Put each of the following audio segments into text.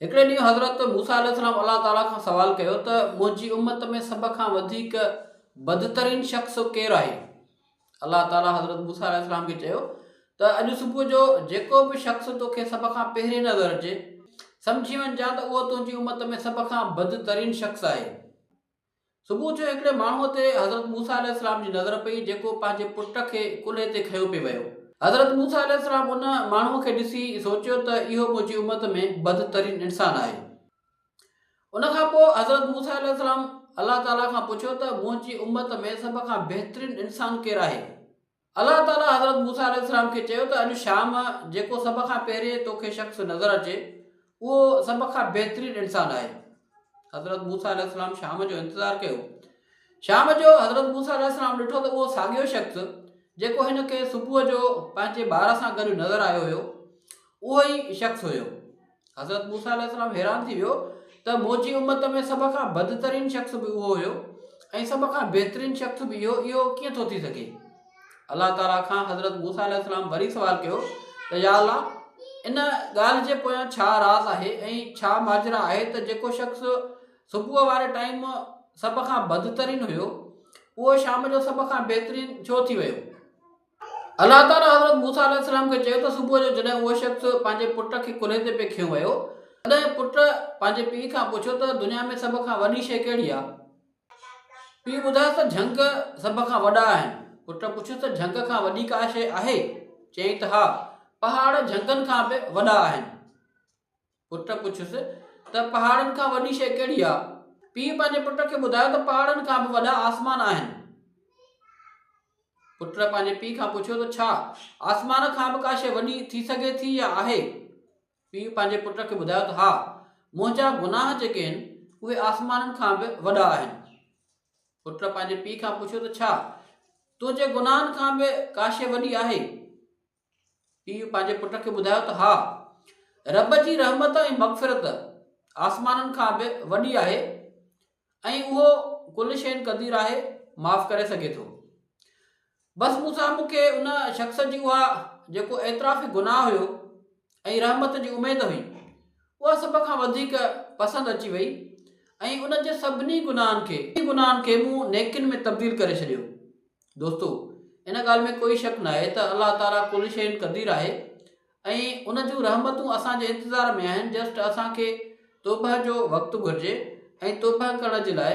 هڪڙي ڏينهن حضرت موسيٰ عليه السلام الله تعاليٰ کان سوال ڪيو ته منهنجي امت ۾ سڀ کان وڌيڪ بدترين شخص ڪير آهي؟ الله تعاليٰ حضرت موسيٰ عليه السلام کي چيو ته اڄ صبح جو جيڪو به شخص توکي سڀ کان پهرين نظر اچي سمجهي وڃجان ته اهو تنهنجي امت ۾ سڀ کان بدترين شخص آهي. صبح جو هڪڙي ماڻهوء تي حضرت موسيٰ عليه السلام جي نظر پئي جيڪو پنهنجي پٽ کي ڪلهي تي کنيو پئي ويو. حضرت موسيٰ عليه السلام ان ماڻهوء کي ڏسي سوچيو ته اهو منهنجي امت ۾ بدترين انسان آهي. ان کان پوء حضرت موسيٰ عليه السلام الله تعاليٰ کان پڇيو ته منهنجي امت ۾ سڀ کان بهترين انسان ڪير آهي؟ الله تعاليٰ حضرت موسيٰ عليه السلام کي چيو ته اڄ شام جيڪو سڀ کان پهرين توکي شخص نظر اچي اهو سڀ کان بهترين انسان آهي. حضرت موسيٰ عليه السلام شام جو انتظار ڪيو. شام جو حضرت موسيٰ عليه السلام ڏٺو ته اهو ساڳيو شخص جيڪو هن کي صبح جو پنهنجي ٻار سان گڏ نظر آيو هيو اهو ئي شخص هيو. حضرت موسيٰ عليه السلام حيران ٿي ويو ته منهنجي امت ۾ سڀ کان بدترين شخص به اهو هيو ۽ سڀ کان بهترين شخص به اهو، اهو ڪيئن ٿو ٿي سگهي؟ الله تعاليٰ کان حضرت موسيٰ عليه السلام وري سوال ڪيو ته يا الله ان ڳالهه جي پويان ڇا راز آهي ۽ ڇا ماجرا آهي ته جيڪو شخص صبح واري ٽائيم سڀ کان بدترين هيو اهو شام جو سڀ کان بهترين ڇو ٿي ويو؟ الله تعاليٰ حضرت موسيٰ عليه السلام کي چيو ته صبح جو جڏهن اهو شخص پنهنجي پٽ کي ڪلهي تي پئي کنيو ويو، تڏهن پٽ پنهنجي پيء کان پڇيو ته دنيا ۾ سڀ کان وڏي شيء ڪهڙي آهي؟ پيء ٻڌايس ته جهنگ سڀ کان وڏا آهن. پٽ پڇيس ته جهنگ کان وڏي ڪا شيء آهي؟ چيائين ته ها، پهاڙ جهنگن کان به وڏا آهن. پٽ پڇيس ته پهاڙن کان وڏي شيء ڪهڙي آ؟ پيء پنهنجي پٽ کي ٻڌايو ته پهاڙن کان به وڏا آسمان آهن. پٽ پنهنجي پيء کان پڇيو ته ڇا آسمان کان به ڪا شيء وڏي ٿي سگهي ٿي يا آهي؟ پيء پنهنجي پٽ کي ٻڌايو ته ها، منهنجا گناهه جيڪي آهن، اهي آسمانن کان به وڏا آهن. پٽ پنهنجي پيء کان پڇيو ته ڇا تنهنجي گناهن کان به ڪا شيء وڏي آهي؟ پيء پنهنجي پٽ کي ٻڌايو ته ها، رب جي رحمت ۽ مغفرت آسمانن کان به وڏي آهي ۽ اهو ڪل شيء قدير آهي، معاف ڪري سگهي ٿو. بس موسيٰ مون کي ان شخص جي اها جيڪو اعتراف گناهه هيو ۽ رحمت جي اميد هئي، اها سڀ کان وڌيڪ پسند اچي وئي ۽ ان جي سڀني گناهن کي گناهن کي مون نيڪين ۾ تبديل ڪري ڇڏيو. دوستو! ان ڳالهه ۾ ڪوئي شڪ ناهي ته الله تعاليٰ ڪل شيء قدير آهي ۽ ان جون رحمتون اسان جي انتظار ۾ آهن جسٽ اسان کي توبهه جو وقت گهرجي ۽ توبهه ڪرڻ جي لاء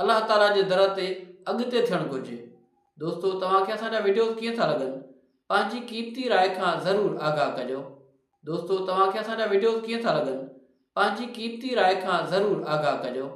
الله تعاليٰ جي در تي اڳتي ٿيڻ گهرجي. دوستو توهان کي اسان جا وڊيوز ڪيئن ٿا لڳن پنهنجي قيمتي راء کان ضرور آگاهه ڪجو. دوستو توهان کي اسان جا وڊيوز ڪيئن ٿا لڳن پنهنجي قيمتي راء کان ضرور آگاهه ڪجو.